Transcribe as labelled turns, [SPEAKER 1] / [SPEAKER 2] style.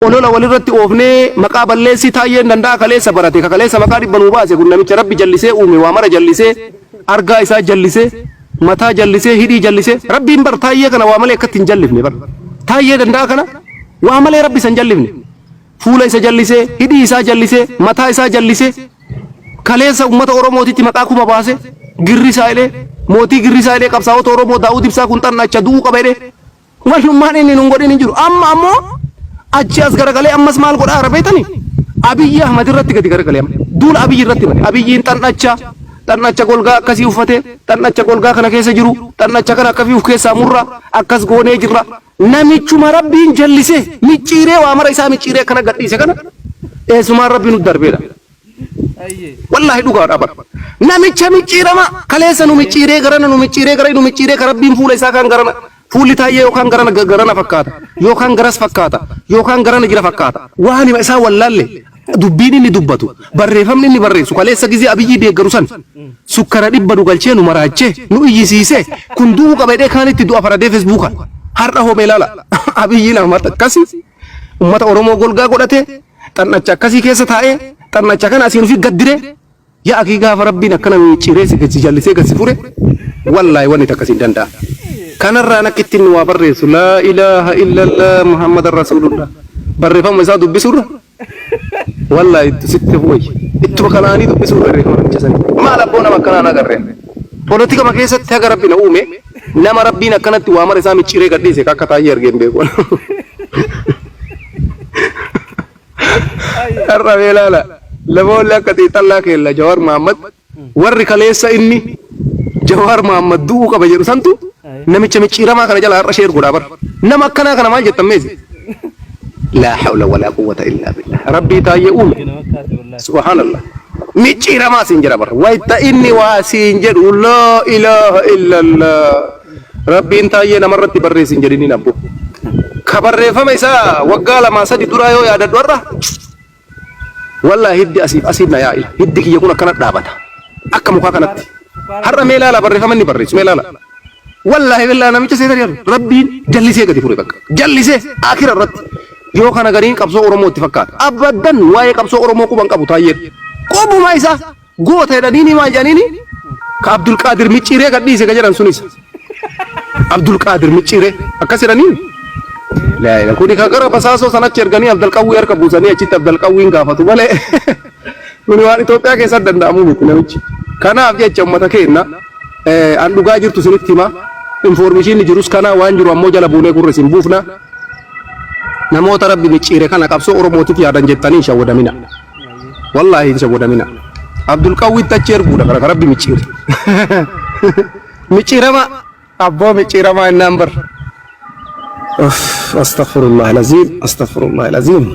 [SPEAKER 1] Olola walirratti oofnee maqaa balleessii Taayyeen Danda'aa kaleessa barate ka kaleessa maqaa dhibba nuu baase kun namicha Rabbi jallisee uume waa mara jallisee argaa isaa jallisee mataa jallisee hidhii jallisee Rabbiin bar Taayyee kana waa malee akkatti hin jallifne bar Taayyee Danda'aa kana waa malee Rabbi isa hin jallifne fuula isa jallisee hidhii isaa jallisee mataa isaa jallisee kaleessa ummata Oromootitti maqaa kuma baase girrisaa jedhee mootii girrisaa jedhee qabsaa'ota Oromoo Daawud Ibsaa kun xannacha du'uu qaba jedhee Wannummaan inni nun godhin hin jiru. Amma ammoo achi as garagalee ammas maal godhaa jira beektanii? Abiyyi Ahmad irratti gadi garagalee amma. Duula Abiyyi irratti bane. Abiyyiin xannacha xannacha golgaa akkasii uffate, xannacha golgaa kana keessa jiru, xannacha kana akkasii of keessaa murra, akkas goonee jirra. Namichuma Rabbiin jallisee micciiree waa mara isaa micciiree akkana gadhiise kana eessumaan Rabbi nu darbeedha. Wallaahi dhugaadha bar. Namicha micciirama kaleessa nu micciiree garana nu micciiree gara nu micciiree ka Rabbiin fuula isaa kan garana fuulli taayyee yookaan garana garana fakkaata yookaan garas fakkaata yookaan garana jira fakkaata. Waan hima isaa wallaalle dubbiin inni dubbatu barreeffamni inni barreessu kaleessa gizee Abiyyii deeggaru san sukkara dhibba nu galchee nu maraachee nu iyyisiisee kun du'uu qaba jedhee kaanitti du'a faradee Feesbuukaan har'a hoo mee ilaala Abiyyiin ahmad akkasi ummata Oromoo golgaa godhatee Xannacha akkasii keessa taa'ee xannacha kana asiin ofii gaddire yaa akii gaafa rabbiin akkana micciiree si si jallisee gad si fure wallaahi wanni takka siin danda'a. Kanarraan akka ittiin waa barreessu laa ilaaha illallah Muhammadan rasuulullah barreeffama isaa dubbisurra wallaahi sitti wayya ittuma kanaanii dubbisuu barreeffama namicha sanii maal abboo nama akkanaan agarreen polotikama keessatti haga rabbi na uume nama rabbiin akkanatti waa mara isaa micciiree gadhiise akka taayyee argee hin beeku. Har'a mee ilaala. Namoonni akka xiinxallaa keella Jawaar Mahaammad warri kaleessa inni Jawaar Mahaammad du'uu qaba jedhu santu namicha micciiramaa kana jala har'a sheer godhaa bara. Nama akkanaa kana maal jettan meesi? Laa hawla walaa quwwata illaa billah. Rabbii taayyee uume. Subhaanallah. Micciiramaa siin jedha bara. Wayta inni waa siin jedhu laa ilaaha illallah. Rabbiin taayyee namarratti barreessi hin jedhiniin abbo. Ka barreeffama isaa waggaa lamaa sadi duraa yoo yaadadhu har'a wallaahi hiddi asiif asiin na yaa'ila. Hiddi kiyya kun akkana dhaabata. Akka mukaa kanatti. Har'a mee ilaala barreeffama inni barreessu mee ilaala. Wallaahi billaa namicha seetan jedhu rabbiin jallisee gadi fure bakka. Jallisee akira irratti. Yoo kana gariin qabsoo Oromoo itti fakkaata. Abaddan waa'ee qabsoo Oromoo quban qabu taayyeen. Qubuma isaa. Goota jedhaniini maal jedhaniini ka Abdulqaadir micciiree gadhiise ka jedhan sunis. Abdulqaadir micciiree akkas jedhaniini. Laa ilaa kuni ka gara basaasoo san achi erganii Abdalqawwii harka buusanii achitti Abdalqawwiin gaafatu malee kuni waan Itoophiyaa keessatti danda'amuu miti namichi. Kanaaf jecha uummata keenya an dhugaa jirtu isinitti hima. Infoormeeshinni jirus kana waan jiru ammoo jala buunee gurra isin buufna. Namoota Rabbi micciire kana qabsoo Oromootiif yaadan jettanii hin shawwadamina. Wallaahi hin shawwadamina. Abdul Qawwiitti achi erguudha kana ka Rabbi micciire. Micciirama abboo micciiramaa innaan bar. Uff, Astaghfirullah al-aziim, astaghfirullah al-aziim.